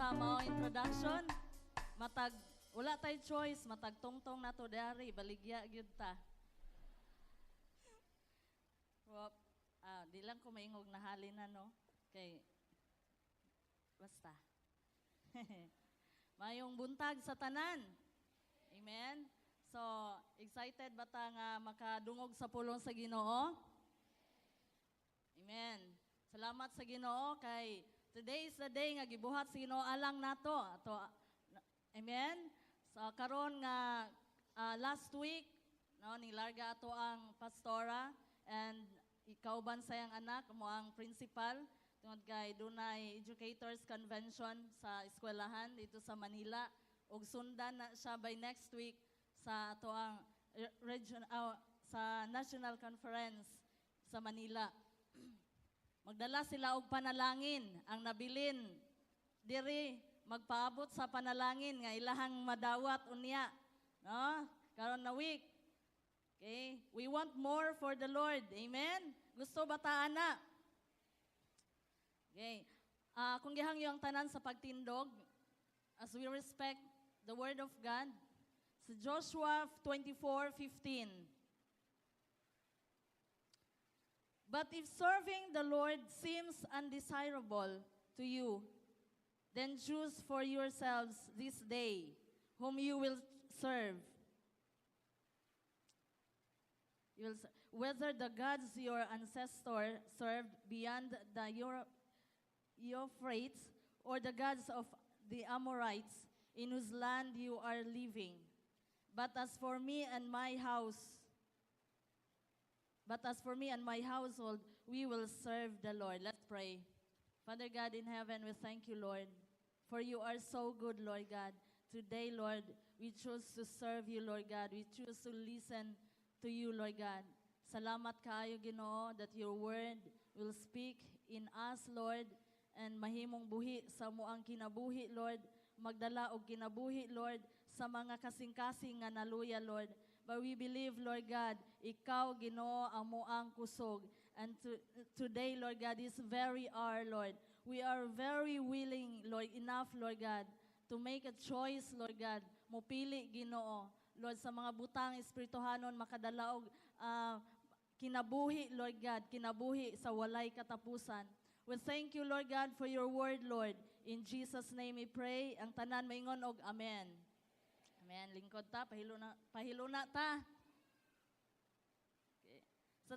Sa mao introduction. Matag wala tay choice, matag tungtong nato dari baligya gyud ta. Well, di lang ko maingog na halin na, no, kay basta. Mayong buntag sa tanan. Amen. So, excited ba ta nga makadungog sa pulong sa Ginoo? Amen. Salamat sa Ginoo kay today is the day nga gibuhat sa Ginoo alang nato. Ato, amen. So karon nga last week, no, nilarga ato ang pastora and ikauban sayang anak mo ang principal tungod kay dunay educators convention sa eskwelahan dito sa Manila ug sundan na siya by next week sa ato ang region, sa national conference sa Manila. Magdala sila og panalangin ang nabilin diri, magpaabot sa panalangin nga ilahang madawat unya, no, karon na week. Okay, we want more for the Lord. Amen. Gusto ba ta ana? Okay, kung gihangyo ang tanan sa pagtindog as we respect the word of God sa Joshua 24:15. "But if serving the Lord seems undesirable to you, then choose for yourselves this day whom you will serve. You will, whether the gods your ancestor served beyond the Euphrates or the gods of the Amorites in whose land you are living. But as for me and my household, we will serve the Lord." Let's pray. Father God in heaven, we thank you, Lord, for you are so good, Lord God. Today, Lord, we choose to serve you, Lord God. We choose to listen to you, Lord God. Salamat kaayo, Ginoo, that your word will speak in us, Lord, and mahimong buhi sa amoang kinabuhi, Lord. Magdala og kinabuhi, Lord, sa mga kasing-kasing nga naluya, Lord. But we believe, Lord God, ikaw, Ginoo, amoang kusog. And today, Lord God, this very hour, Lord, we are very willing, Lord, enough, Lord God, to make a choice, Lord God, mupili, Ginoo, Lord, sa mga butang espirituhanon makadala og kinabuhi, Lord God, kinabuhi sa walay katapusan. We thank you, Lord God, for your word, Lord. In Jesus' name we pray. Ang tanan maingon og amen. Amen. Lingkod ta, pahilo na, pahilo na ta. Okay. So,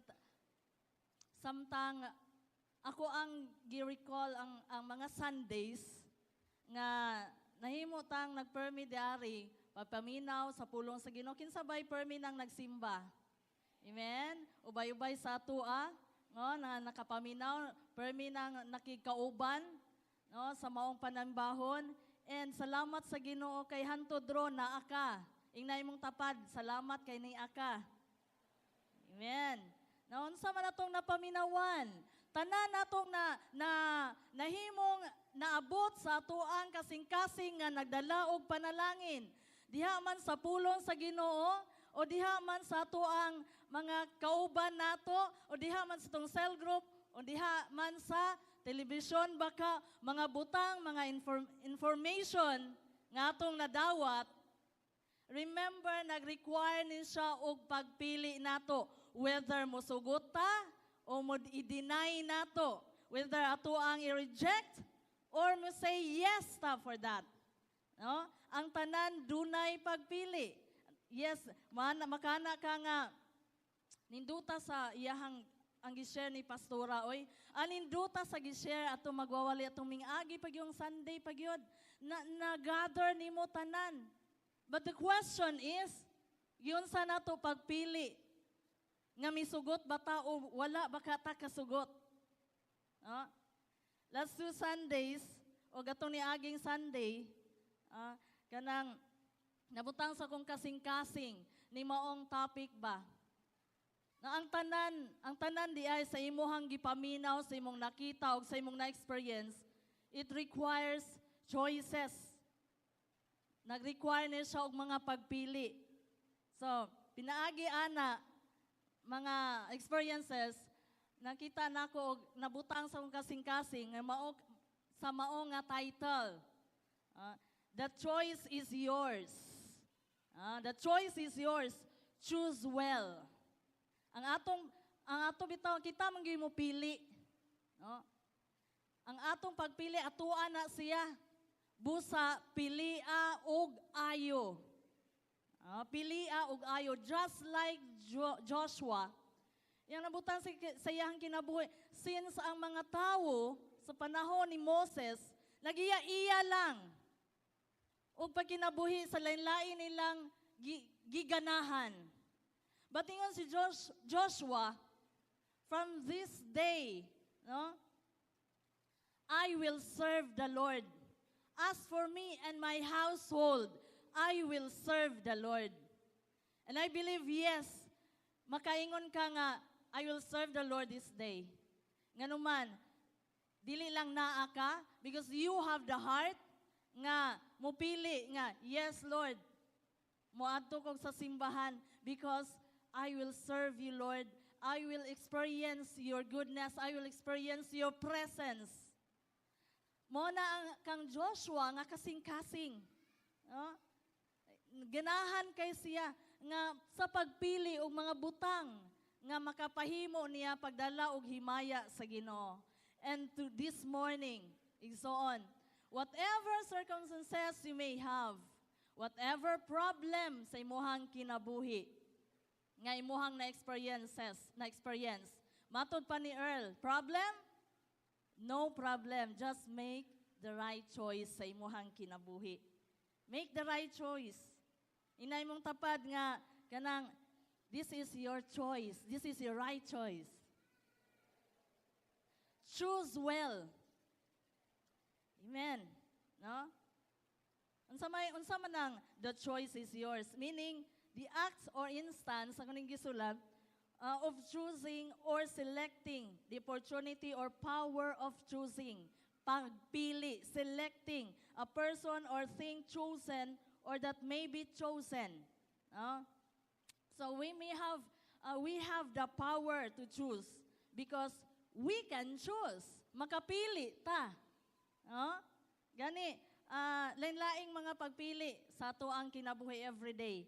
samtang ako ang gi-recall ang mga Sundays nga nahimo tang nagpermi diari pagpaminaw sa pulong sa Ginoo. Kinsa bay permi nang nagsimba? Amen. Ubay-ubay sa atua, no, na nakapaminaw, permi nang nakikauban, no, sa maong panambahon. And salamat sa Ginoo kay hantod ron naa ka. Ingna imong tapad, salamat kay naa ka. Amen. Naunsa man atong napaminawan? Tanan natong na nahimong naabot sa atoang kasing-kasing nga nagdala og panalangin. Diha man sa pulong sa Ginoo o diha man sa atoang mga kauban nato o diha man sa atong cell group o diha man sa telebisyon, baka mga butang, mga information nga atong nadawat. Remember, nag-require ni siya og pagpili nato whether mosugot ta o mo i-deny nato, whether ato ang i-reject or mo say yes ta for that. No? Ang tanan dunay pagpili. Yes, man, makana ka nga ninduta sa iyahang ang gi-share ni pastora, oy. Aninduta sa gi-share ato magwawali atong mingagi pag yung Sunday pag yun na gather nimo tanan. But the question is, yun sa nato pagpili nga misugot ba ta o wala ba ka ta kasugot? No? Last 2 Sundays o gatong ni aging Sunday, kanang nabutang sa kong kasing-kasing ni maong topic ba na ang tanan di ay sa imuhang gipaminaw, sa imong nakita o sa imong na-experience, it requires choices. Nag-require ni siya og mga pagpili. So, pinaagi ana mga experiences, nakita nako og nabutang sa akong kasing-kasing nga mao sa mao nga title. The choice is yours. The choice is yours. Choose well. Ang ato bitaw, kita man gyud mo pili. No? Ang atong pagpili, atoa na siya. Busa pilia og ayo. Pilia og ayo, just like Joshua. Yang nabutan sa iyang kinabuhi, since ang mga tawo sa panahon ni Moses nagiya-iya lang og pagkinabuhi sa lain-lain nilang giganahan. But ingon si Joshua, "From this day, no, I will serve the Lord. As for me and my household, I will serve the Lord." And I believe, yes, makaingon ka nga, "I will serve the Lord this day." Nganuman, dili lang naa ka, because you have the heart nga mupili nga, "Yes, Lord, moadto kog sa simbahan because I will serve you, Lord. I will experience your goodness. I will experience your presence." Mo na ang kang Joshua nga kasing-kasing. No? Ganahan kay siya nga sa pagpili og mga butang nga makapahimo niya pagdala og himaya sa Ginoo. And to this morning, igsoon, whatever circumstances you may have, whatever problem sa imuhang kinabuhi, nga imuhang na experience. Matod pa ni Earl, problem? No problem. Just make the right choice sa imuhang kinabuhi. Make the right choice. Inay mong tapad nga kanang, "This is your choice. This is your right choice." Choose well. Amen. No? Unsa man ang "the choice is yours"? Meaning, the act or instance, ako ning gisulat, of choosing or selecting, the opportunity or power of choosing. Pagpili, selecting a person or thing chosen or that may be chosen. No? So we have the power to choose because we can choose. Makapili ta. No? Gani, lain-laing mga pagpili sa ato ang kinabuhi everyday.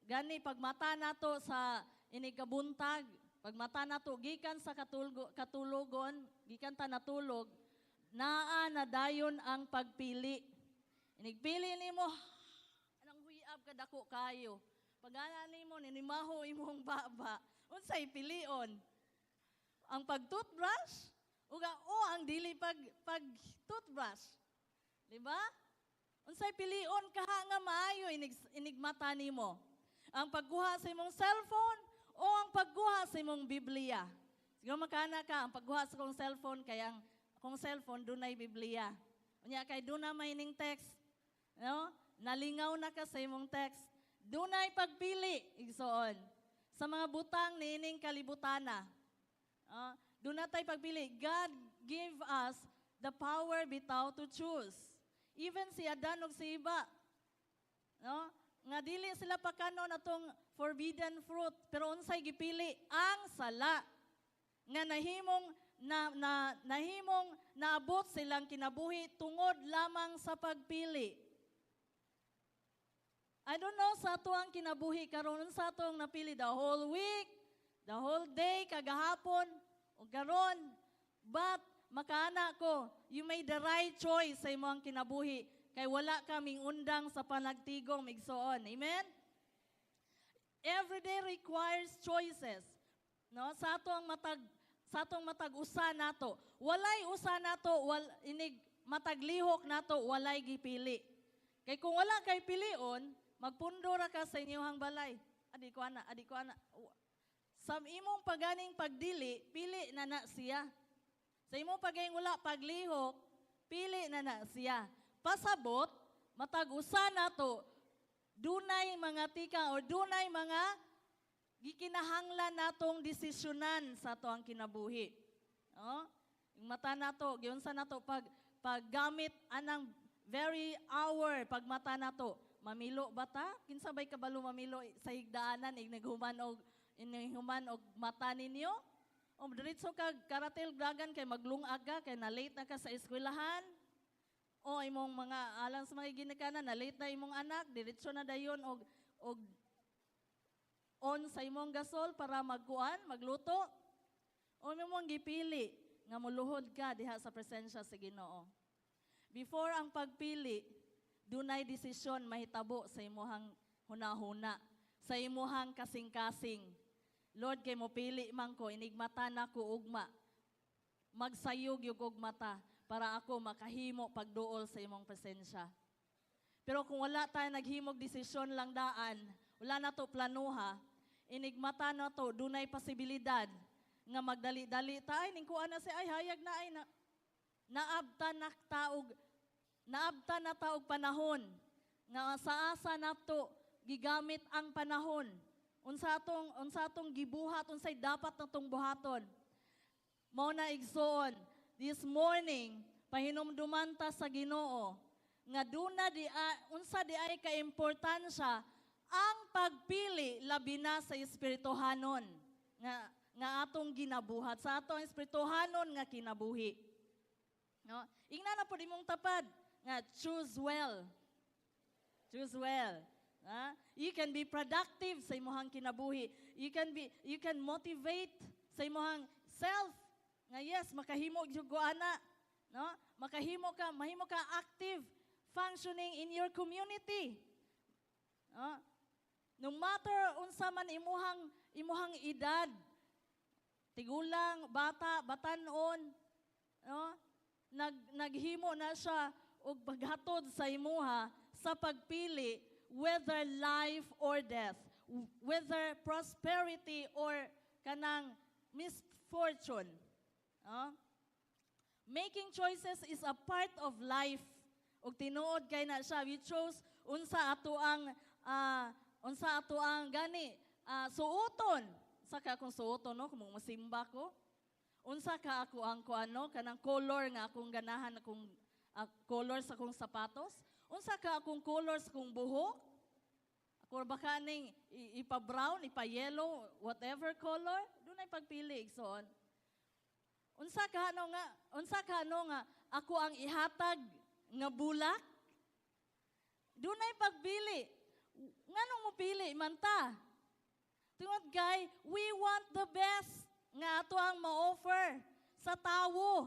Gani, pagmata nato sa inigkabuntag, pagmata nato gikan sa katulugon, gikan ta natulog, naa na dayon ang pagpili. Inigpili nimo, anang huyab kadako kayo. Pag ana nimo, ninimaho imong baba, unsay pilion? Ang pag-toothbrush? O ang dili pag toothbrush? Di ba? Unsay pilion kaha nga maayo inigmata nimo? Ang pagkuha sa imong cellphone o ang pagkuha sa imong Biblia? Siguro makana ka, ang pagkuha sa kong cellphone, kay ang akong cellphone dunay Biblia. Unya kay duna may ning text. No? Nalingaw na ka sa imong text. Dunay pagpili, igsoon, sa mga butang niining kalibutana. Duna tay pagpili. God give us the power bitaw to choose. Even si Adan ug si Eva. No? Nga dili sila pakanon atong forbidden fruit, pero unsay gipili? Ang sala. Nga nahimong naabot silang kinabuhi tungod lamang sa pagpili. I don't know sa ato ang kinabuhi karon, unsa atong napili the whole week, the whole day, kagahapon, o karon. But makaana ko, you made the right choice sa imong kinabuhi kay wala kaming undang sa panagtigom, igsoon. Amen? Every day requires choices. No? Sa atong matag usa nato. Walay usa nato inig matag lihok nato walay gipili. Kay kung wala kay pilion, magpundo ra ka sa inyong balay. Adi ko ana, adi ko ana. Sa imong paganing pagdili, pili na na siya. Sa imong paganing wala paglihok, pili na na siya. Pasabot, matag usa nato, dunay mga tika o dunay mga gikinahanglan natong desisyonan sa ato ang kinabuhi. No? Yung mata nato, giunsa nato paggamit anang very hour pagmata nato. Mamilo ba ta? Kinsa bay kabalo mamilo sa higdaanan ig naghuman og inighuman og mata ninyo? O diretso kag karatel dagan kay maglungag ka kay na late na ka sa eskwelahan? O imong mga alang sa mga ginikanan, na late na imong anak, diretso na dayon og on sa imong gasol para magkuan, magluto. O imong gipili nga muluhod ka diha sa presensya sa Ginoo. Before ang pagpili, dunay desisyon mahitabo sa imuhang hunahuna, sa imuhang kasing-kasing. Lord, kay mo pili man ko, inigmata na ko ugma. Magsayog yung og mata para ako makahimo pagduol sa imong presensya. Pero kung wala tayo naghimog desisyon lang daan, wala na to planuha, inigmata na to, dunay posibilidad nga magdali-dali ta, ay, ning kuan na si ay, hayag na ay, na, naabta na taog panahon, nga sa asa nato gigamit ang panahon, unsa atong gibuhat, unsay dapat natong buhaton. Mao na, igsoon, this morning pahinumduman ta sa Ginoo nga duna di unsa di ay kaimportansya ang pagpili, labi na sa espirituhanon nga atong ginabuhat, sa atong espirituhanon nga kinabuhi. No? Ingna na pud imong tapad nga choose well. Choose well. Ha? You can be productive sa imong kinabuhi. You can motivate sa imong self nga yes, makahimo jud ko ana, no? Makahimo ka, mahimo ka active functioning in your community. No? No matter unsa man imuhang edad, tigulang, bata, batanon, no? Naghimo na siya og paghatod sa imuha sa pagpili, whether life or death, whether prosperity or kanang misfortune. No? Making choices is a part of life. Ug tinuod kay na siya, we chose unsa ato ang gani suoton. Sa ka akong suoton, no, kung masimba ko. Unsa ka ako ang kuano kanang color nga akong ganahan, akong color sa akong sapatos? Unsa ka akong color sa akong buhok? Ako baka ning ipa-brown, ipa-yellow, whatever color, dunay pagpili, igsoon. Unsa ka ano nga ako ang ihatag nga bulak? Dunay pagpili. Nganong mopili man ta? Tungod kay we want the best nga ato ang ma-offer sa tawo,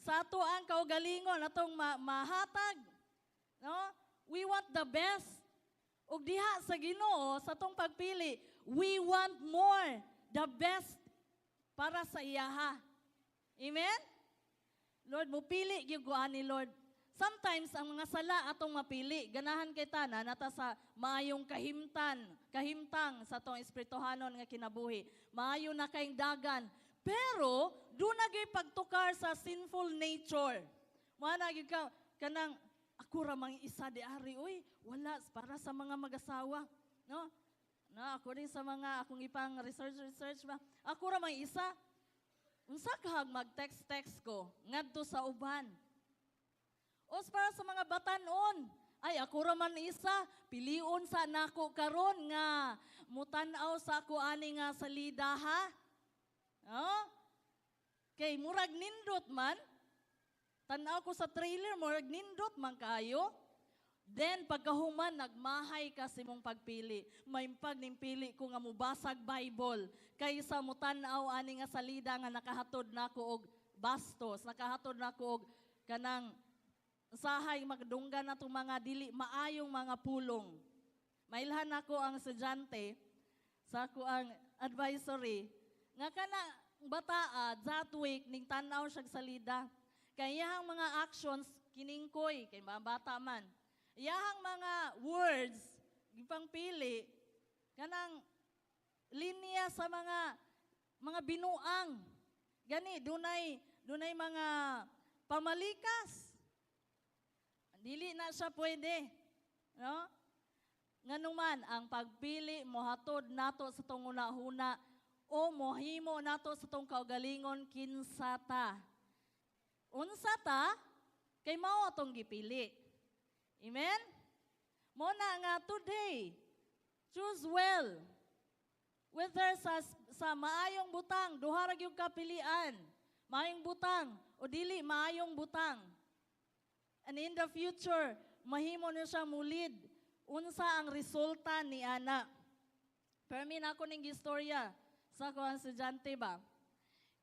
sa ato ang kaugalingon atong mahatag. No? We want the best. Ug diha sa Ginoo, sa atong pagpili, we want more, the best para sa iyaha. Amen? Lord, mupili gyud ko ani, Lord. Sometimes ang mga sala atong mapili, ganahan kay ta nata sa maayong kahimtang sa atong espirituhanon nga kinabuhi. Maayo na kayong dagan. Pero duna gyud pagtukar sa sinful nature. Mao na gyud ka kanang ako ra mang isa di ari, uy, wala para sa mga mag-asawa, no? Na ako rin sa mga akong ipang research research ba. Ako ra mang isa. Unsa kahag mag-text text ko ngadto sa uban? O para sa mga batanon, ay, ako ra man isa, pilion sa nako karon nga mutan-aw sa ako ani nga salida, ha? Oh? Kay murag nindot man. Tan-aw ko sa trailer, murag nindot man kayo. Then pagkahuman, nagmahay ka sa imong pagpili. Maimpag ning pili ko nga mubasag Bible kaysa mutan-aw ani nga salida nga nakahatod nako og bastos, nakahatod nako og kanang sahay magdunggan natong mga dili maayong mga pulong. Mailhan ako ang estudyante sa ako ang advisory nga kana bataa that week ning tan-aw siya salida. Kay iyahang mga actions kiningkoy kay mga bata man. Iyahang mga words gipangpili kanang linya sa mga binuang. Gani dunay dunay mga pamalikas. Dili na siya pwede. No? Nganuman, ang pagpili mohatod nato sa tong huna o mohimo nato sa tong kaugalingon kinsa ta. Unsa ta kay mao atong gipili. Amen? Mo na nga today, choose well. Whether sa maayong butang, duha ra gyud kapilian. Maayong butang o dili maayong butang. And in the future, mahimo na siya mulid. Unsa ang resulta ni ana? Permi na ako ning istorya sa akong estudyante ba?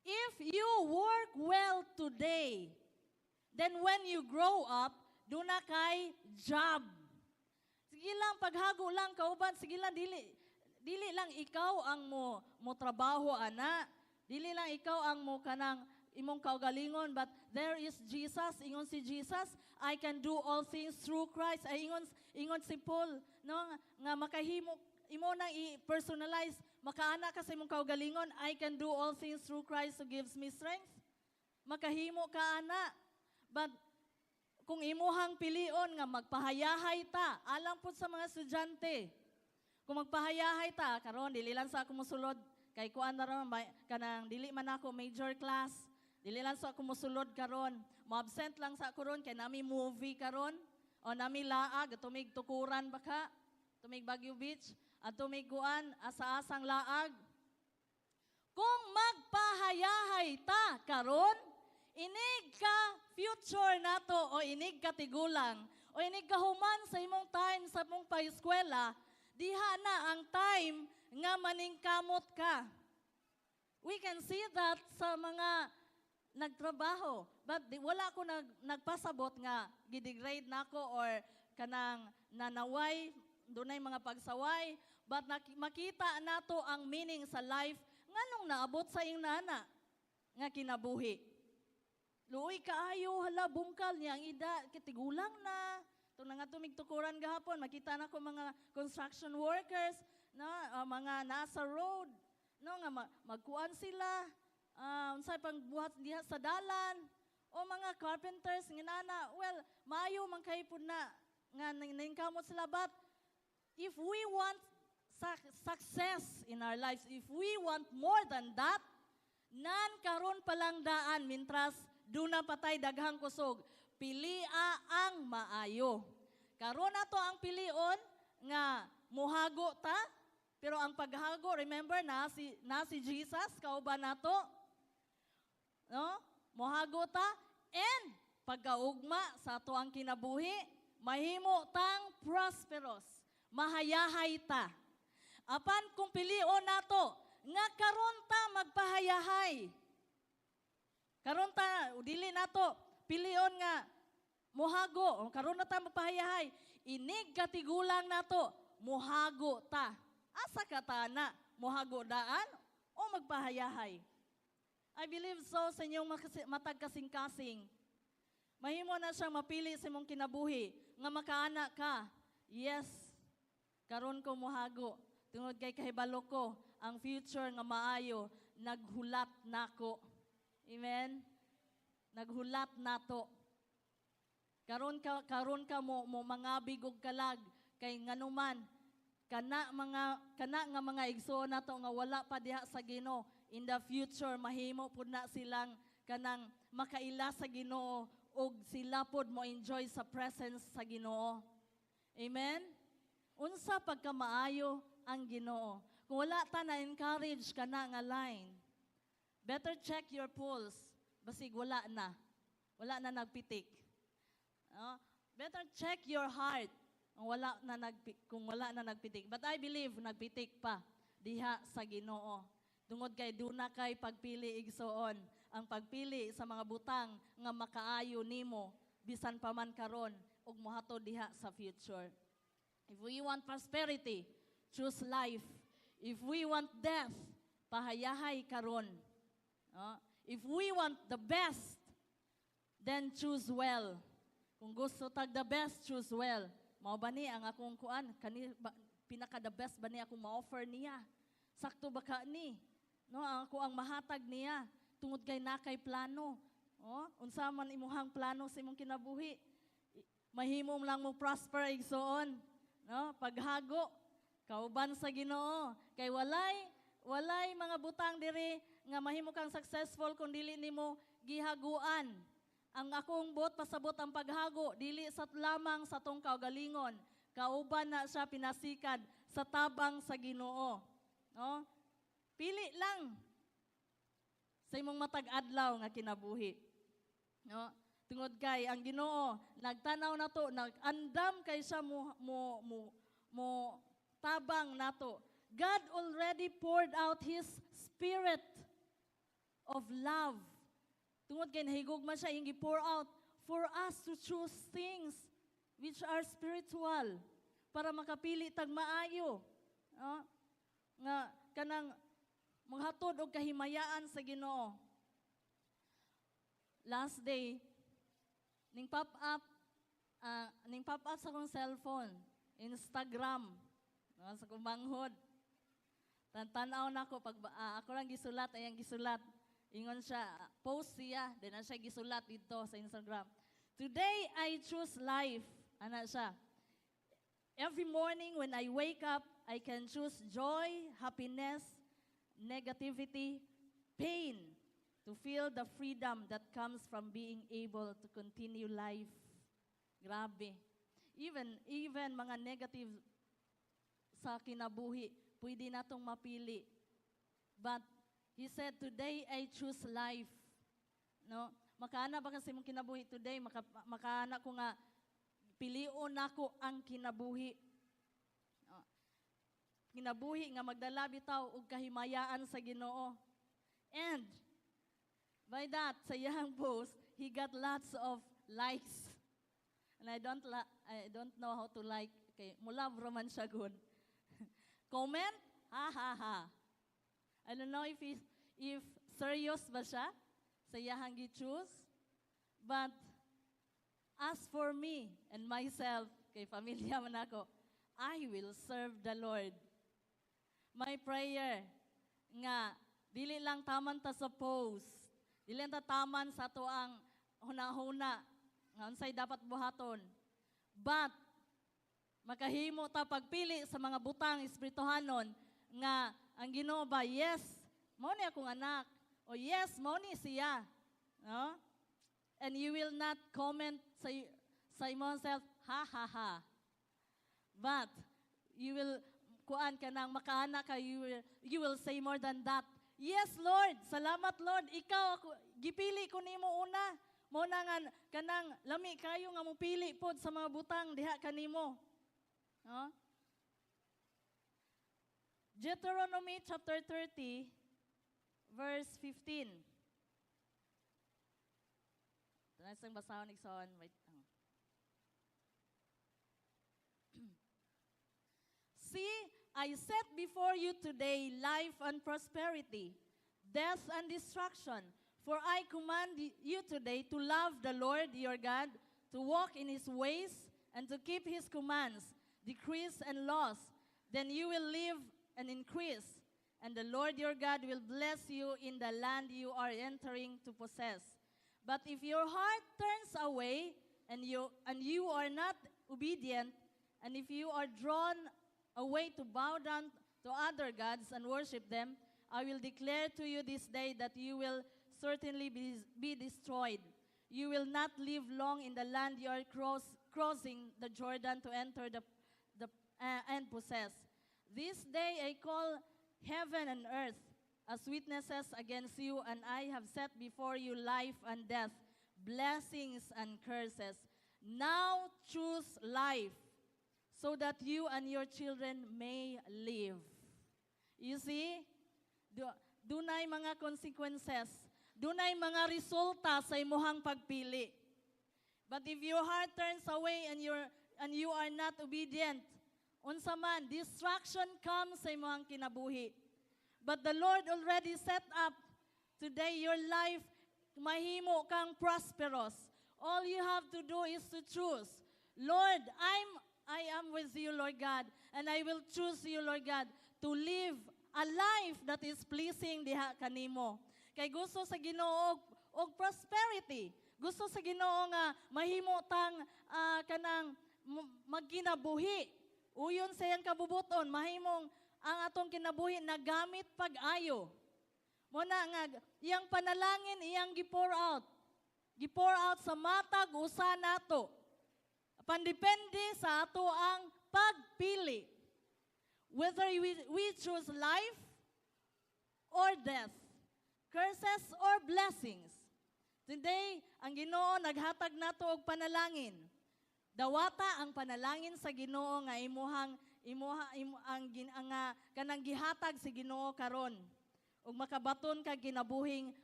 If you work well today, then when you grow up, duna kay job. Sige lang, paghago lang, kauban, sige lang, dili lang ikaw ang mo trabaho, ana. Dili lang ikaw ang mo kanang imong kaugalingon, but there is Jesus. Ingon si Jesus, "I can do all things through Christ." Ay, ingon si Paul, no, nga makahimo imo nang i-personalize, makaana ka sa imong kaugalingon, "I can do all things through Christ who gives me strength." Makahimo ka ana. But kung imuhang pilion nga magpahayahay ta, alang pud sa mga estudyante, kung magpahayahay ta, karon dili lang sa ako mosulod, kay kuan na ron, kanang dili man ako major class, dili lang sa ako mosulod karon, mo-absent lang sa ako ron kay nami movie karon, o nami laag, tumig Tukuran baka, tumig Baguio Beach, at tumig kuan, asa-asang laag. Kung magpahayahay ta karon, inig ka future nato o inig ka tigulang o inig ka human sa imong time sa imong pa-eskwela, diha na ang time nga maningkamot ka. We can see that sa mga nagtrabaho. But wala ko nagpasabot nga gidegrade nako or kanang nanaway, dunay mga pagsaway, but makita nato ang meaning sa life nganong naabot sa ing nana nga kinabuhi. Luoy kaayo, hala, bungkal niya ang ida, kitigulang na. Ito na nga tumigtukuran gahapon, makita na ko mga construction workers, no, mga nasa road, no, nga magkuan sila, unsay pang buhat diha sa dalan, o mga carpenters nga nana, well, maayo man kay pud na nga ningkamot sila, but if we want success in our lives, if we want more than that, nan karon pa lang daan mintras duna patay daghang kusog, pilia ang maayo. Karon ato ang pilion nga muhago ta, pero ang paghago, remember na si Jesus kauban nato. No? Muhago ta and pagkaugma sa ato ang kinabuhi, mahimo tang prosperous, mahayahay ta. Apan kung pilion nato nga karon ta magpahayahay. Karon ta dili nato pilion nga muhago, o karon na ta magpahayahay. Inig katigulang nato, muhago ta. Asa ka ta na? Muhago daan o magpahayahay? I believe so sa inyong matag kasing-kasing. Mahimo na siyang mapili sa imong kinabuhi nga makaana ka. Yes, karon ko muhago. Tungod kay kahibalo ko ang future nga maayo naghulat nako. Amen. Naghulat nato. Karon ka mo mangabig og kalag kay nganuman kana nga mga igsoon nato nga wala pa diha sa Ginoo, in the future mahimo pud na silang kanang makaila sa Ginoo ug sila pod mo enjoy sa presence sa Ginoo. Amen. Unsa pagkamaayo ang Ginoo? Kung wala ta na encourage kana nga line, better check your pulse. Basig wala na. Wala na nagpitik. No? Better check your heart kung wala na nagpitik. But I believe nagpitik pa diha sa Ginoo. Tungod kay duna kay pagpili, igsoon, ang pagpili sa mga butang nga makaayo nimo bisan pa man karon ug mohatod diha sa future. If we want prosperity, choose life. If we want death, pahayahay karon. No? If we want the best, then choose well. Kung gusto tag the best, choose well. Mao ba ni ang akong kuan kani ba, pinaka the best ba ni akong ma-offer niya? Sakto ba ka ni? No, ang ako ang mahatag niya tungod kay nakay plano. Oh, unsa man imuhang plano sa imong kinabuhi? Mahimo lang mo prosper, igsoon. No, paghago kauban sa Ginoo kay walay mga butang diri nga mahimo kang successful kung dili nimo gihaguan. Ang akong buot pasabot, ang paghago dili sa lamang sa tong kaugalingon, kauban na siya pinasikad sa tabang sa Ginoo. No? Pili lang sa imong matag adlaw nga kinabuhi. No? Tungod kay ang Ginoo nagtanaw nato, nag-andam kay siya mo tabang nato. God already poured out His Spirit of love. Tungod kay nahigugma siya, iyang gi-pour out for us to choose things which are spiritual para makapili tag maayo. No? Nga kanang maghatod og kahimayaan sa Ginoo. Last day, ning pop up sa akong cellphone, Instagram, no, sa akong manghod. Tan-tanaw nako pag ako lang gisulat, ayang gisulat. Ingon siya, post siya, then na siya gisulat dito sa Instagram. "Today I choose life." Ana siya. "Every morning when I wake up, I can choose joy, happiness, negativity, pain, to feel the freedom that comes from being able to continue life." Grabe. Even mga negative sa kinabuhi, pwede natong mapili. But he said, "Today I choose life." No? Makaana ba kasi mong kinabuhi today? Makaana ko nga, pilion nako ang kinabuhi. No? Kinabuhi nga magdala bitaw og kahimayaan sa Ginoo. And by that, sa iyang post, he got lots of likes. And I don't know how to like, kay mo-love raman siya good. Comment? Ha ha ha. I don't know if serious ba siya sa iyahang gi-choose. But as for me and myself, kay pamilya man ako, I will serve the Lord. My prayer nga dili lang taman ta sa post, dili lang ta taman sa ato ang huna-huna nga unsay dapat buhaton. But makahimo ta pagpili sa mga butang espirituhanon nga ang Ginoo ba, yes, mao ni akong anak, o yes, mao ni siya, no? And you will not comment sa imong self, "Ha ha ha." But you will kuan ka nang makaana ka, you will say more than that. "Yes, Lord, salamat, Lord, ikaw ako gipili ko nimo una." Mo na nga kanang lami kayo nga mopili pod sa mga butang diha kanimo. No? Deuteronomy chapter 30 verse 15. Tanay basahon, igsoon. Wait lang. "See, I set before you today life and prosperity, death and destruction. For I command you today to love the Lord your God, to walk in his ways, and to keep his commands, decrees, and laws. Then you will live and increase, and the Lord your God will bless you in the land you are entering to possess. But if your heart turns away and you are not obedient, and if you are drawn away to bow down to other gods and worship them, I will declare to you this day that you will certainly be destroyed. You will not live long in the land you are crossing the Jordan to enter the and possess. This day I call heaven and earth as witnesses against you, and I have set before you life and death, blessings and curses. Now choose life, so that you and your children may live." You see, dunay mga consequences, dunay mga resulta sa imuhang pagpili. But if your heart turns away and you are not obedient, unsa man, destruction comes sa imuhang kinabuhi. But the Lord already set up today your life, mahimo kang prosperous. All you have to do is to choose. "Lord, I am with you, Lord God, and I will choose you, Lord God, to live a life that is pleasing diha kanimo." Kay gusto sa Ginoo og prosperity. Gusto sa Ginoo nga mahimo tang kanang magkinabuhi. Uyon sa iyang kabubuton, mahimong ang atong kinabuhi nagamit pag-ayo. Mo na nga iyang panalangin iyang gi-pour out. Gi-pour out sa matag usa nato. Pandepende sa ato ang pagpili. Whether we choose life or death, curses or blessings. Today, ang Ginoo naghatag nato og panalangin. Dawata ang panalangin sa Ginoo nga imuhang imuha imo, ang, gin, ang nga kanang gihatag sa Ginoo karon. Ug makabaton ka kinabuhing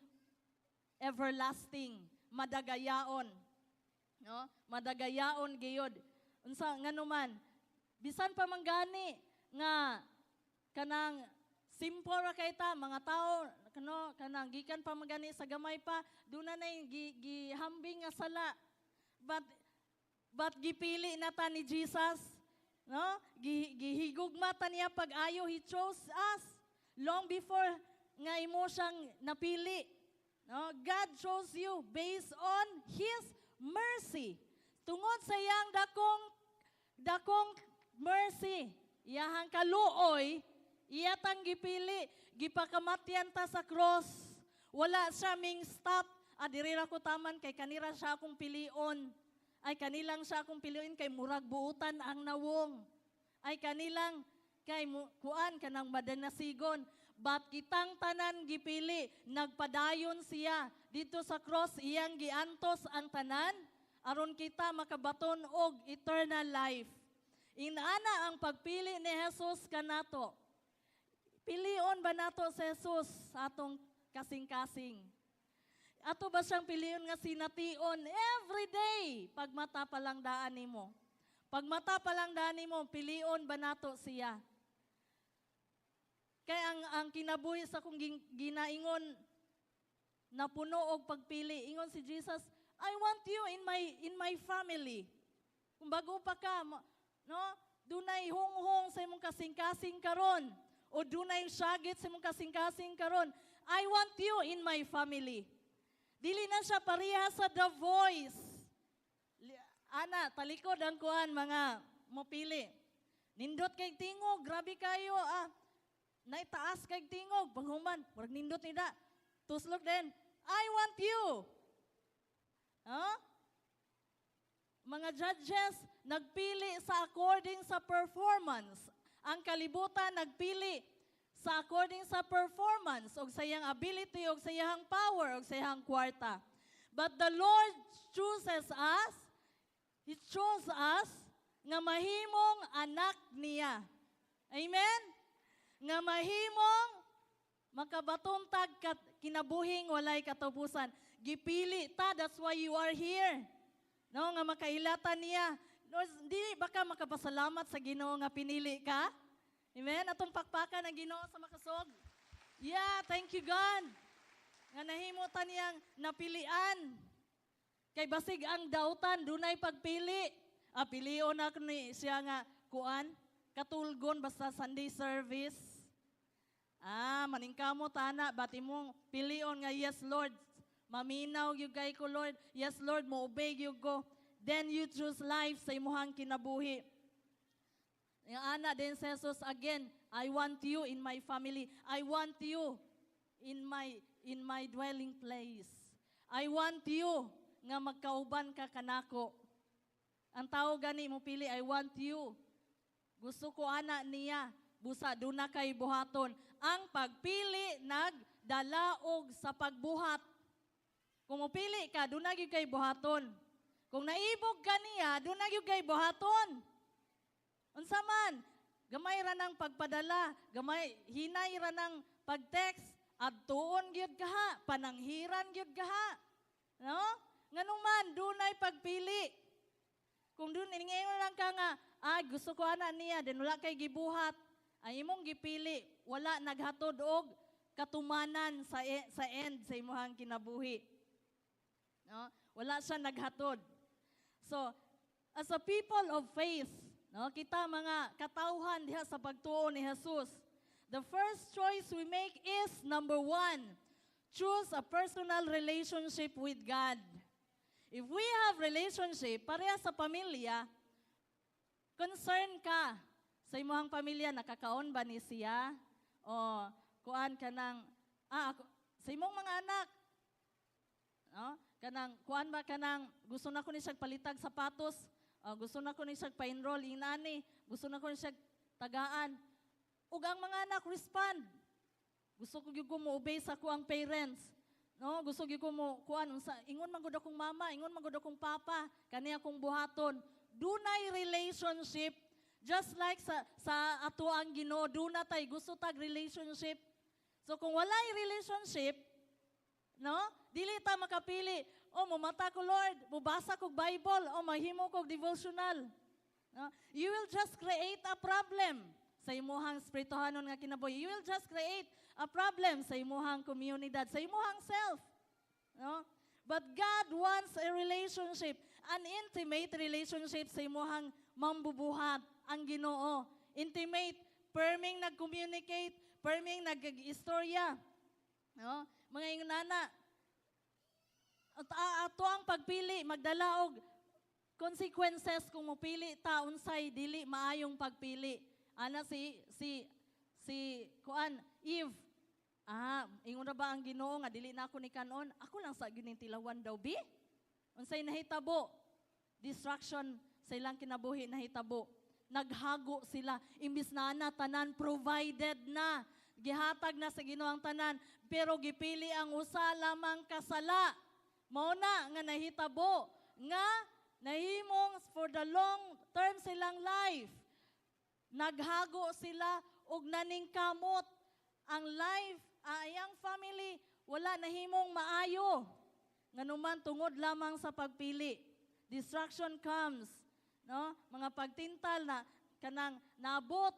everlasting, madagayaon. No? Madagayaon gayod. Unsa nganuman, bisan pa man gani nga kanang simple ra kay ta mga tao kano, kanang gikan pa man gani sa gamay pa, duna nay gihambing nga sala, but gipili na ta ni Jesus, no? Gihigugma ta niya pag-ayo. He chose us long before nga imo siyang napili, no? God chose you based on His mercy, tungod sa iyang dakong dakong mercy, iyahang kaluoy, iya tang gipili, gipakamatyan ta sa cross. Wala siya ming stop. "Ah, diri ra ko taman kay kanira siya akong pilion. Ay, kanilang siya akong pilion kay murag buutan ang nawong. Ay, kanilang kay kuan kanang madanasigon." But kitang tanan gipili, nagpadayon siya dito sa cross, iyang giantos ang tanan aron kita makabaton og eternal life. Inana ang pagpili ni Jesus kanato. Pilion ba nato si Jesus sa atong kasing-kasing? Ato ba siyang pilion nga sination every day? Pagmata pa lang daan nimo. Pagmata pa lang daan nimo, pilion ba nato siya? Kay ang kinabuhi sa akong ginaingon napuno og pagpili. Ingon si Jesus, "I want you in my family." Kung bago pa ka, no? Dunay hunghong sa imong kasing-kasing karon o dunay syagit sa imong kasing-kasing karon. "I want you in my family." Dili na siya pareha sa The Voice. Ana, talikod ang kuan mga mopili. Nindot kay tingog, grabe kayo ah. Naitaas kay tingog, paghuman, murag nindot nida. Tuslok din, "I want you." Huh? Mga judges nagpili sa according sa performance. Ang kalibutan nagpili sa according sa performance og sa iyang ability og sa iyang power og sa iyang kwarta. But the Lord chooses us. He chose us nga mahimong anak niya. Amen? Nga mahimong makabaton tag kinabuhing walay katapusan. Gipili ta, that's why you are here. No, nga makailatan niya. Lord, dili ba ka makapasalamat sa Ginoo nga pinili ka? Amen? Atong pakpakan ang Ginoo sa makasog. Yeah, thank you, God. Nga nahimo ta niyang napilian. Kay basig ang dautan, dunay pagpili. Ah, pilion na ni siya nga kuan, katulgon basta Sunday service. Ah, maningkamot ana, but imong pilion nga, "Yes, Lord, maminaw gyud kay ko, Lord. Yes, Lord, mo obey gyud ko." Then you choose life sa imuhang kinabuhi. Yung ana din si Jesus again, "I want you in my family. I want you in my dwelling place. I want you nga magkauban ka kanako." Ang tao gani mo pili, "I want you." Gusto ko ana niya. Busa duna kay buhaton. Ang pagpili nagdala og sa pagbuhat. Kung mopili ka, duna gyud kay buhaton. Kung naibog ka niya, duna gyud kay buhaton. Unsa man, gamay ra ng pagpadala, gamay hinay ra ng pag-text, adtuon gyud ka ha, pananghiran gyud ka ha. No? Nganuman dunay pagpili. Kung dun ingon lang ka nga, "Ay, gusto ko ana niya," then wala kay gibuhat, ay imong gipili, wala naghatod og katumanan sa end sa imuhang kinabuhi. No? Wala siya naghatod. So, as a people of faith, no, kita mga katawhan diha sa pagtuo ni Jesus, the first choice we make is number one, choose a personal relationship with God. If we have relationship, pareha sa pamilya, concern ka sa imong pamilya, nakakaon ba ni siya? O kuan ka ng, ako, sa imong mga anak, no? Kanang kuan ba, kanang gusto na ko ni siya palitag sapatos, gusto na ko ni siya pa-enroll inani, gusto na ko ni siya tagaan. Ug ang mga anak respond. "Gusto ko gyud ko mo-obey sa akong parents." No, gusto gyud ko mo kuan unsa ingon man gud akong mama, ingon man gud akong papa, kani akong buhaton. Dunay relationship, just like sa ato ang Ginoo, duna tay gusto tag relationship. So kung walay relationship, no? Dili ta makapili. "Oh, mumata ko, Lord, mubasa kog Bible, oh, mahimo kog devotional." No? You will just create a problem sa imuhang espirituhanon nga kinabuhi. You will just create a problem sa imuhang komunidad, sa imuhang self. No? But God wants a relationship, an intimate relationship sa imuhang mambubuhat ang Ginoo. Intimate, perming nag-communicate, perming nag-istorya. No? Mga ingnana, at ato ang pagpili magdala og consequences kung mopili ta unsay dili maayong pagpili. Ana si kuan Eve. "Ah, ingon ra ba ang Ginoo nga dili na ako ni kanon? Ako lang sa gining tilawan daw bi." Unsay nahitabo? Destruction sa ilang kinabuhi nahitabo. Naghago sila imbis na ana tanan provided na. Gihatag na sa Ginoo ang tanan, pero gipili ang usa lamang kasala. Mao na nga nahitabo nga nahimong for the long term silang life. Naghago sila og naningkamot ang life, ang family wala nahimong maayo. Nganuman tungod lamang sa pagpili. Destruction comes, no? Mga pagtintal na kanang naabot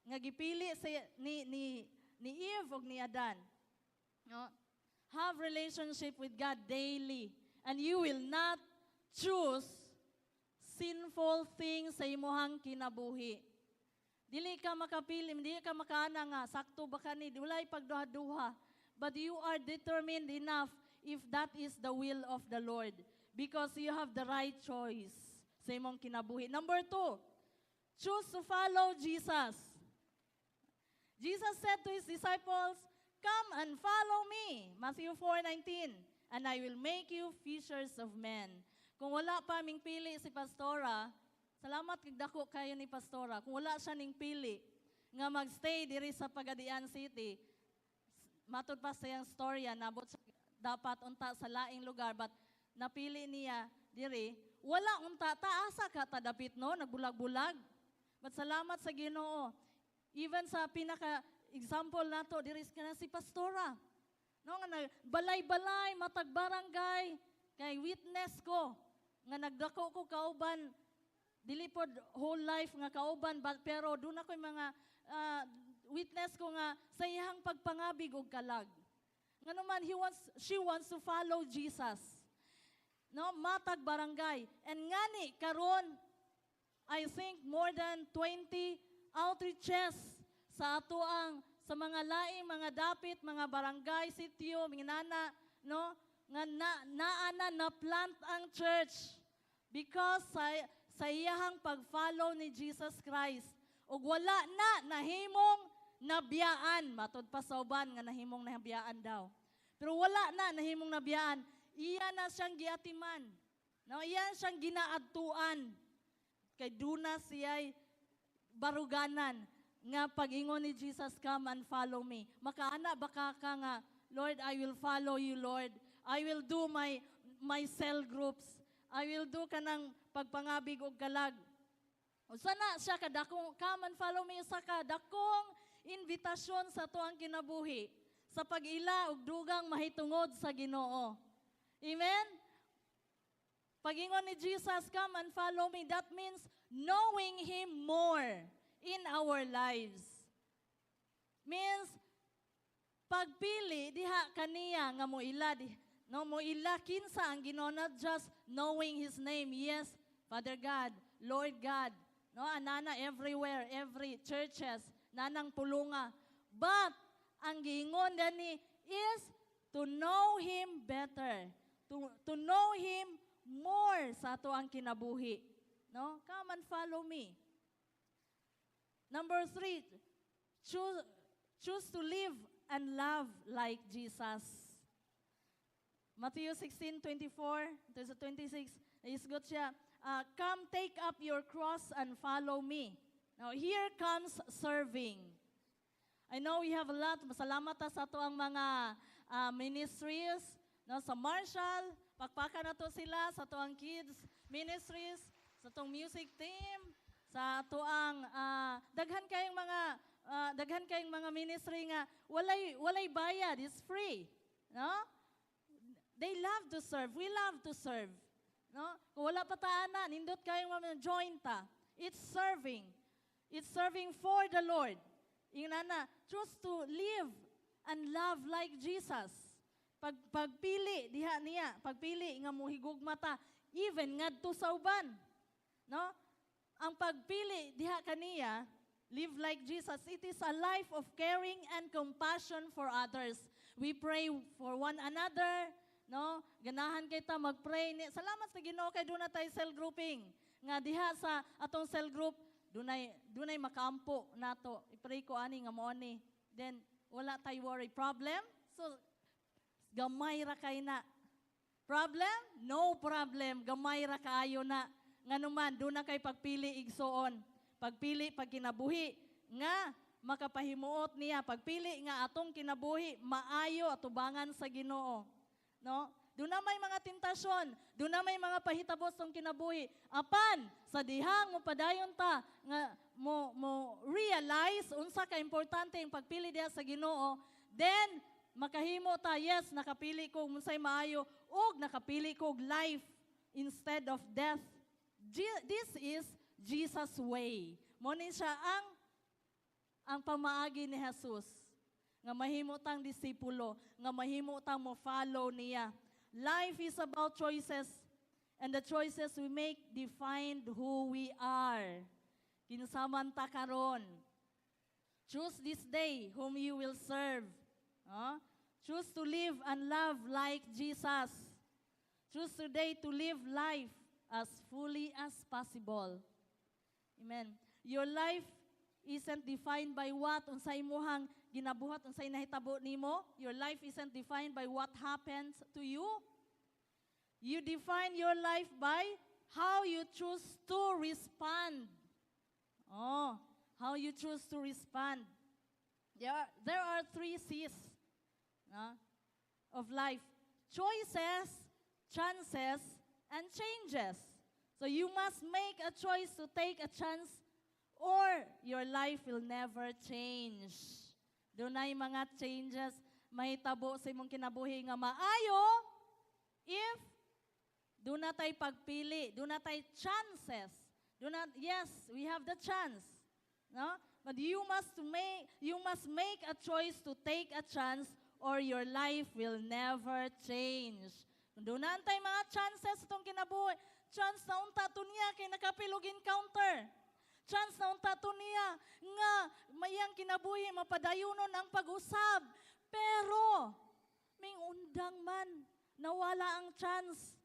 nga gipili sa ni Eve ug ni Adan. No? Have relationship with God daily and you will not choose sinful things sa imuhang kinabuhi. Dili ka makapili, dili ka makaana nga sakto ba kani, walay pagduha-duha. But you are determined enough if that is the will of the Lord because you have the right choice sa imong kinabuhi. Number two, choose to follow Jesus. Jesus said to his disciples, "Come and follow me." Matthew 4:19, "And I will make you fishers of men." Kung wala pa ming pili si Pastora, salamat kag dako kayo ni Pastora. Kung wala siya ning pili nga magstay diri sa Pagadian City, matud pa sa iyang storya, nabot siya dapat unta sa laing lugar, but napili niya diri, wala unta taasa ka ta dapit, no, nagbulag-bulag. But salamat sa Ginoo. Even sa pinaka example nato diri kana si Pastora. No, nga balay-balay matag barangay kay witness ko nga nagdako ko kauban, dili pod whole life nga kauban but, pero doon ako'y mga witness ko nga sa iyang pagpangabig og kalag. Ngano man he wants she wants to follow Jesus. No, matag barangay. And ngani karon, I think more than 20 outreaches sa ato ang sa mga laing mga dapit, mga barangay, sitio, mga nana, no? Nga na, naana na plant ang church because sa iyahang pag-follow ni Jesus Christ. Ug wala na nahimong nabiyaan, matud pa sa uban nga nahimong nabiyaan daw. Pero wala na nahimong nabiyaan, iya na siyang giatiman. No, iya siyang ginaadtuan. Kay duna siya'y baruganan nga pag-ingon ni Jesus, "Come and follow me." Makaana baka ka nga, "Lord, I will follow you, Lord. I will do my cell groups. I will do kanang pagpangabig og kalag." Usa na siya kadakong "Come and follow me," usa ka dakong invitasyon sa atuang kinabuhi sa pag-ila og dugang mahitungod sa Ginoo. Amen? Pagingon ni Jesus, "Come and follow me," that means knowing Him more in our lives. Means, pagpili diha kaniya nga moila di, no, moila kinsa ang Ginoo, not just knowing His name. Yes, Father God, Lord God, no, anana everywhere, every churches, nanang pulunga. But ang giingon dani is to know Him better, to know Him more sa ato ang kinabuhi. No? Come and follow me. Number three, choose to live and love like Jesus. Matthew 16:24 to 26, isgot siya, "Come, take up your cross and follow me." Now, here comes serving. I know we have a lot. Masalamat ta sa ato ang mga ministries, no, sa Marshall, pakpakan nato sila sa atoang kids ministries, sa atong music team, sa atoang daghan kayong mga ministry nga walay bayad, it's free, no? They love to serve. We love to serve. No? Kung wala pa ta ana, nindot kayong mga join ta. It's serving. It's serving for the Lord. Ingana, choose to live and love like Jesus. Pagpili diha niya, pagpili nga mohigugma ta even ngadto sa uban. No? Ang pagpili diha kaniya, live like Jesus, it is a life of caring and compassion for others. We pray for one another, no? Ganahan kay ta mag-pray ni. Salamat sa Ginoo kay duna tay cell grouping. Nga diha sa atong cell group dunay makaampo nato. I-pray ko ani nga mo ni. Then wala tay worry problem. So gamay ra kay na. Problem? No problem. Gamay ra kaayo na. Nganuman, duna kay pagpili, igsoon. Pagpili pag kinabuhi nga makapahimuot niya. Pagpili nga atong kinabuhi maayo atubangan sa Ginoo. No? Duna may mga tentasyon, duna may mga pahitabo sa kinabuhi. Apan sa dihang mo padayon ta nga mo realize unsa ka importante ang pagpili diha sa Ginoo, then makahimo ta, yes, nakapili ko unsay maayo ug nakapili ko og life instead of death. This is Jesus' way. Mo ni siya ang pamaagi ni Jesus nga mahimo tang disipulo, nga mahimo tang mo follow niya. Life is about choices, and the choices we make define who we are. Kinsa man ta karon? Choose this day whom you will serve. Huh? Choose to live and love like Jesus. Choose today to live life as fully as possible. Amen. Your life isn't defined by what unsay imuhang ginabuhat, unsay nahitabo nimo. Your life isn't defined by what happens to you. You define your life by how you choose to respond. Oh, how you choose to respond. There are three C's, no, of life: choices, chances, and changes. So you must make a choice to take a chance or your life will never change. Dunay mga changes mahitabo sa imong kinabuhi nga maayo if duna tay pagpili, duna tay chances. Duna, yes, we have the chance. No? But you must make a choice to take a chance or your life will never change. Kung duna tay mga chances atong kinabuhi, chance na unta to niya kay nakaapil og encounter. Chance na unta to niya nga iyang kinabuhi mapadayunon ang pag-usab. Pero ming-undang man, nawala ang chance.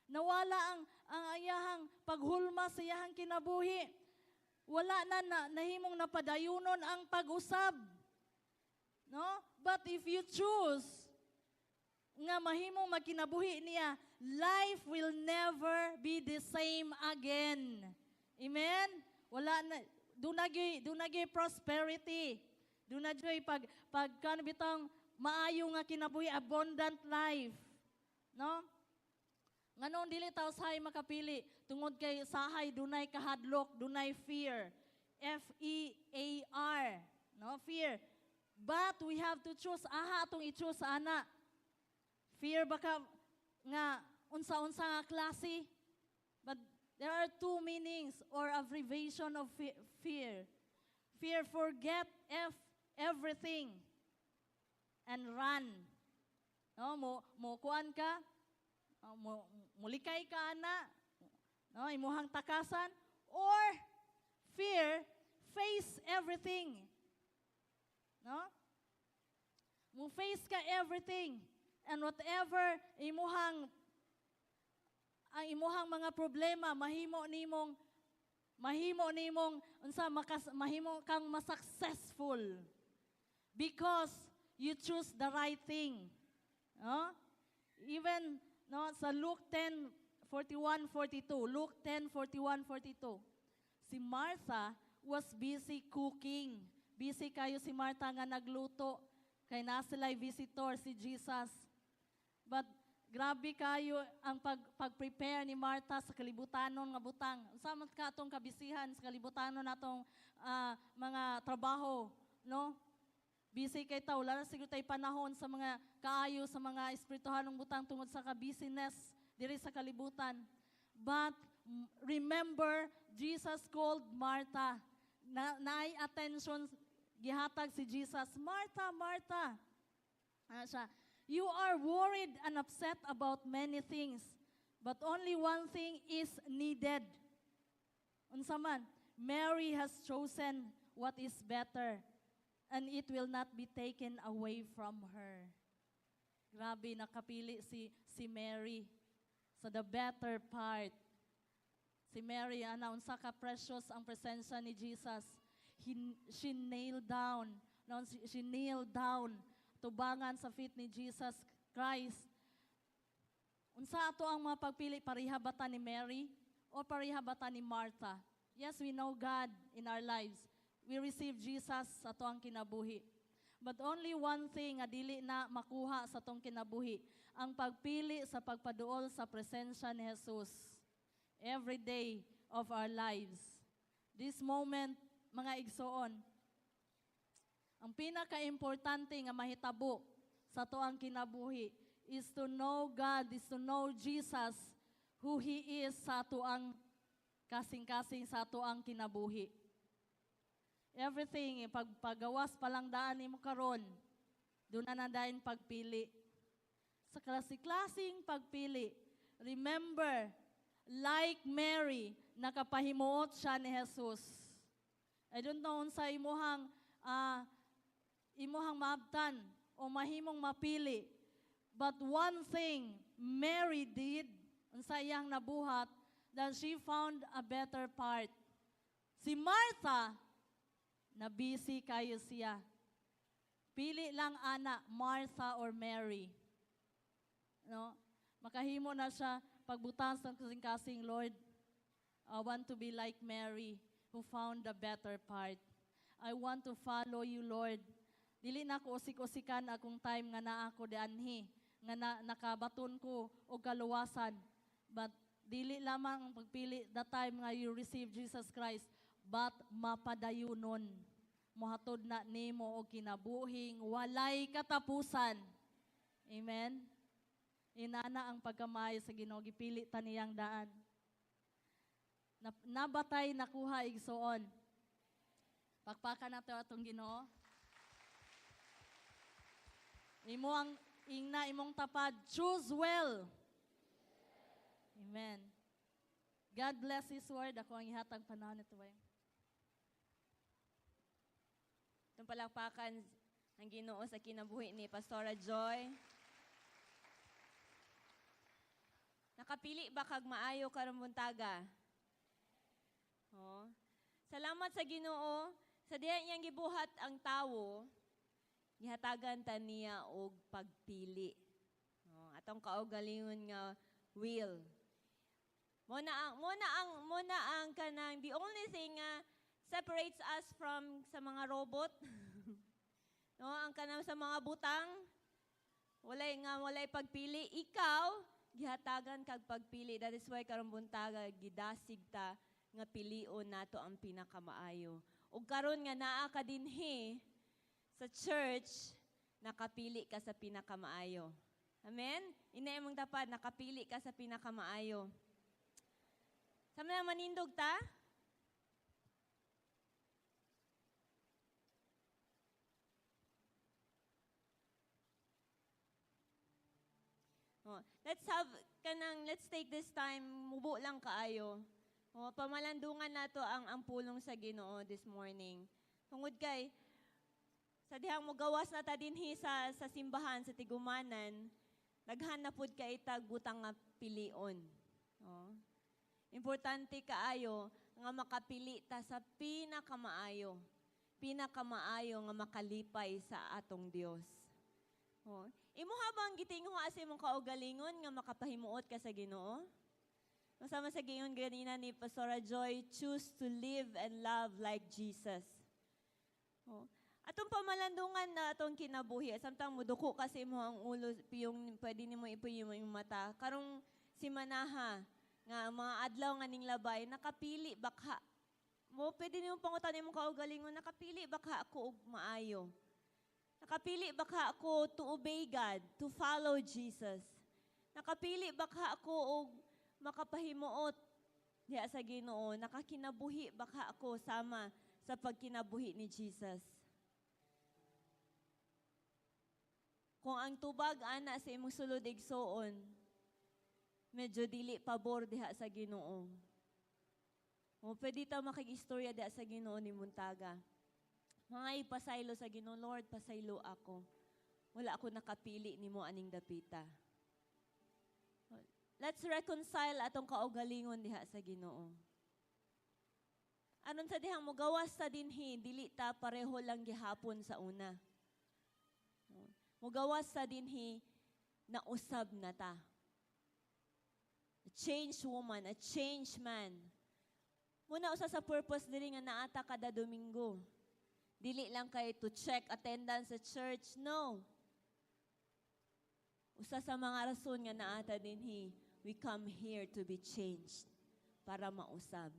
Nawala ang iyahang paghulma sa iyahang kinabuhi. Wala na nahimong napadayunon ang pag-usab. No? But if you choose nga mahimong magkinabuhi niya, life will never be the same again. Amen? Wala na duna gyud prosperity. Duna gyud pag kan bitang maayo nga kinabuhi, abundant life. No? Nganong dili ta usahay makapili? Tungod kay sahay dunay kahadlok, dunay fear. Fear. No, fear. But we have to choose, aha atong i-choose ana. Fear baka nga unsa-unsa nga klase. But there are two meanings or abbreviation of fear. Fear, forget F everything and run. No, mo kuan ka, mo mulikay ka ana, no, imuhang takasan, or fear, face everything. No? Mo face ka everything and whatever imuhang ang imuhang mga problema, mahimo nimong unsa makas, mahimo kang ma-successful because you choose the right thing. No? Even, no, sa Luke 10:41 42, Luke 10:41 42. Si Martha was busy cooking. Busy kayo si Martha nga nagluto. Kay naa sila visitor, si Jesus. But grabe kayo ang pag-prepare ni Martha sa kalibutanon nga butang. Unsa man ka atong kabisihan sa kalibutanon natong mga trabaho, no? Busy kay ta, wala na siguro tay panahon sa mga kaayo sa mga espirituhanong butang tungod sa ka-busyness diri sa kalibutan. But remember, Jesus called Martha. Na naay attention gihatag si Jesus. "Martha, Martha." Ano siya? "You are worried and upset about many things, but only one thing is needed." Unsa man? "Mary has chosen what is better, and it will not be taken away from her." Grabe, nakapili si Mary sa the better part. Si Mary, ana, unsa ka precious ang presensya ni Jesus. She nailed down, no, she knelt down tubangan sa feet ni Jesus Christ. Unsa ato ang mga pagpili, pareha ba ta ni Mary o pareha ba ta ni Martha? Yes, we know God in our lives. We receive Jesus sa ato ang kinabuhi. But only one thing nga dili na makuha sa atong kinabuhi, ang pagpili sa pagpaduol sa presensya ni Jesus every day of our lives. This moment, mga igsoon, ang pinaka-importante nga mahitabo sa ato ang kinabuhi is to know God, is to know Jesus, who He is sa ato ang kasing-kasing sa ato ang kinabuhi. Everything, pag pagawas pa lang daan nimo karon, duna na dayon pagpili. Sa klase-klaseng pagpili, remember, like Mary, nakapahimuot siya ni Jesus. I don't know unsa imuhang maabtan o mahimong mapili. But one thing Mary did, unsa iyang nabuhat, that she found a better part. Si Martha, na busy kayo siya. Pili lang ana, Martha or Mary. No? Makahimo na siya pagbutang sa kasing-kasing, "Lord, I want to be like Mary who found the better part. I want to follow you, Lord. Dili na ko usik-usikan akong time nga naa ko dianhi, nga nakabaton ko og kaluwasan." But dili lamang ang pagpili the time nga you receive Jesus Christ, but mapadayunon. Mohatod na nimo og kinabuhing walay katapusan. Amen. Inana ang pagkamay sa Ginoo, gipili ta niyang daan. Nabatay nakuha, igsoon? Pakpakan nato atong Ginoo. Imo ang ingna imong tapad, choose well. Amen. God bless His word. Ako ang ihatag panahon nito ba? Atong palakpakan ang Ginoo sa kinabuhi ni Pastora Joy. Nakapili ba kag maayo karong buntaga? Oh. Salamat sa Ginoo sa diha iyang gibuhat ang tawo, gihatagan ta niya og pagpili. Oh, atong kaugalingon nga will. Mo na ang kanang the only thing nga separates us from sa mga robot. No, ang kanang sa mga butang walay pagpili. Ikaw gihatagan kag pagpili. That is why karong buntaga gidasig ta nga pilion nato ang pinakamaayo. Ug karon nga naa ka dinhi sa church, nakapili ka sa pinakamaayo. Amen? Ina imong tapad, nakapili ka sa pinakamaayo. Sa mga manindog ta? Oh, let's take this time, mubo lang kaayo. Oh, pamalandungan nato ang pulong sa Ginoo this morning. Tungod kay sa dihang mogawas na ta dinhi sa simbahan sa tigumanan, daghan na pud kay tag butang nga pilion. Oh. Importante kaayo nga makapili ta sa pinakamaayo. Pinakamaayo nga makalipay sa atong Dios. Oh. Imuha bang gitinguha sa imong kaugalingon nga makapahimuot ka sa Ginoo? Masama sa giingon ganina ni Pastora Joy, choose to live and love like Jesus. Oh. Atong pamalandungan na atong kinabuhi, samtang muduko kasi mo ang ulo, piyong pwede nimo ipuyong imong mata. Karong simanaha, nga ang mga adlaw nga ning labay, nakapili bakha. Mo pwede nimo pangutan imong kaugalingon, nakapili bakha ako og maayo? Nakapili bakha ako to obey God, to follow Jesus? Nakapili bakha ako og makapahimuot diha sa Ginoo? Nakakinabuhi bakha ako sama sa pagkinabuhi ni Jesus? Kung ang tubag ana sa imong sulod, igsoon, medyo dili pabor diha sa Ginoo. O pwede ta makig-istorya diha sa Ginoo ni Muntaga. Mga ipasaylo sa Ginoo, "Lord, pasaylo ako. Wala ako nakapili nimo aning dapita." Let's reconcile atong kaugalingon diha sa Ginoo. Aron sa dihang mugawas sa dinhi, dili ta pareho lang gihapon sa una. Mugawas sa dinhi, nausab na ta. A changed woman, a changed man. Muna usa sa purpose diri nga naata kada Domingo. Dili lang kay to check attendance sa church, no. Usa sa mga rason nga naata dinhi, we come here to be changed para mausab.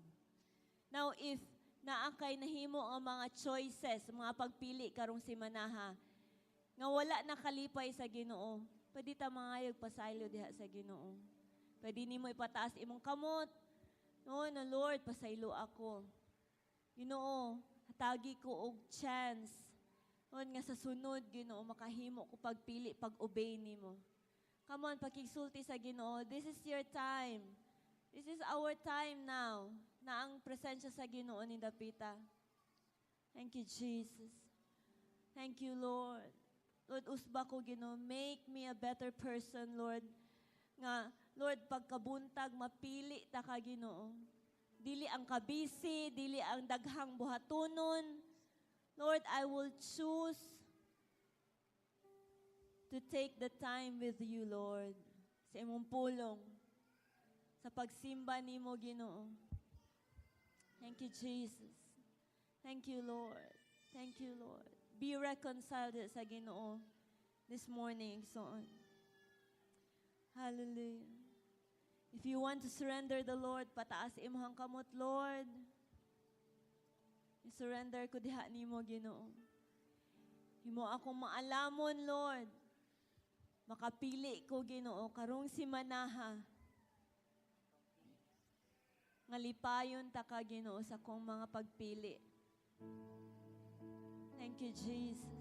Now, if naa kay nahimo ang mga choices, mga pagpili karong simanaha, nga wala nakalipay sa Ginoo, pwede ta mangayog pasaylo diha sa Ginoo. Pwede nimo ipataas imong kamot. No, no, "Lord, pasaylo ako. Ginoo, hatagi ko og chance. Lord, nga sa sunod, Ginoo, makahimo ko pagpili, pag-obey nimo." Come on, pakigsulti sa Ginoo. This is your time. This is our time now na ang presensya sa Ginoo ni dapita. Thank you, Jesus. Thank you, Lord. Lord, usba ko, Ginoo. Make me a better person, Lord. Nga, Lord, pagkabuntag, mapili ta ka, Ginoo. Dili ang kabisi, dili ang daghang buhatonon. Lord, I will choose to take the time with you, Lord, sa imong pulong, sa pagsimba nimo, Ginoo. Thank you, Jesus. Thank you, Lord. Thank you, Lord. Be reconciled sa Ginoo this morning, igsoon. Hallelujah. If you want to surrender the Lord, pataas imong kamot, "Lord. I-surrender ko diha nimo, Ginoo. Himo akong maalamon, Lord. Makapili ko, Ginoo, karong simanaha. Nga lipayon ta ka, Ginoo, sa akong mga pagpili." Thank you, Jesus.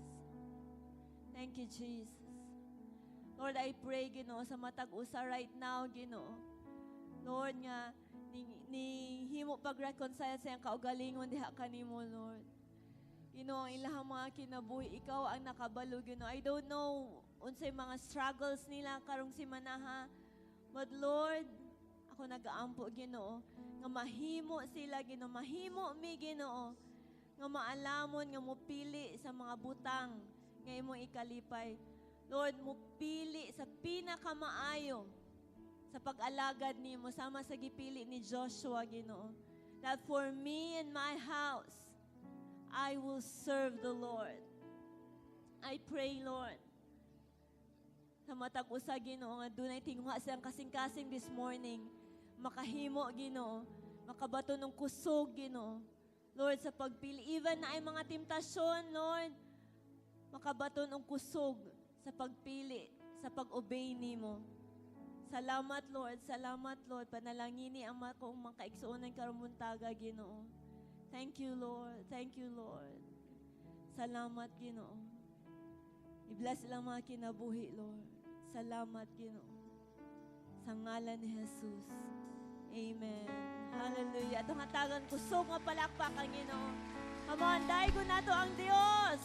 Thank you, Jesus. Lord, I pray, Ginoo, sa matag usa right now, Ginoo. Lord, nga, ni himo pag-reconcile sa iyang kaugalingon diha kanimo, Lord. Ginoo, ang ilahang mga kinabuhi, ikaw ang nakabalo, Ginoo. I don't know unsay mga struggles nila karong simanaha. But Lord, ako nagaampo, Ginoo, nga mahimo sila, Ginoo, mahimo mi, Ginoo, nga maalamon nga mupili sa mga butang nga imong ikalipay. Lord, mupili sa pinakamaayo sa pag-alagad nimo sama sa gipili ni Joshua, Ginoo. That for me and my house, I will serve the Lord. I pray, Lord, sa matag usa, Ginoo, nga dunay tinguha siyang kasing-kasing this morning, makahimo, Ginoo, makabaton ng kusog, Ginoo. Lord, sa pagpili, even na ay mga temptasyon, Lord, makabaton ng kusog sa pagpili, sa pag-obey nimo. Salamat, Lord. Salamat, Lord. Panalangini ang akong mga kaigsuonan karong buntaga, Ginoo. Thank you, Lord. Thank you, Lord. Salamat, Ginoo. I-bless ilang mga kinabuhi, Lord. Salamat, Ginoo. Sa ngalan ni Jesus. Amen. Hallelujah. Atong hatagan kusog nga palakpak ang Ginoo. Come on, daygon nato ang Dios.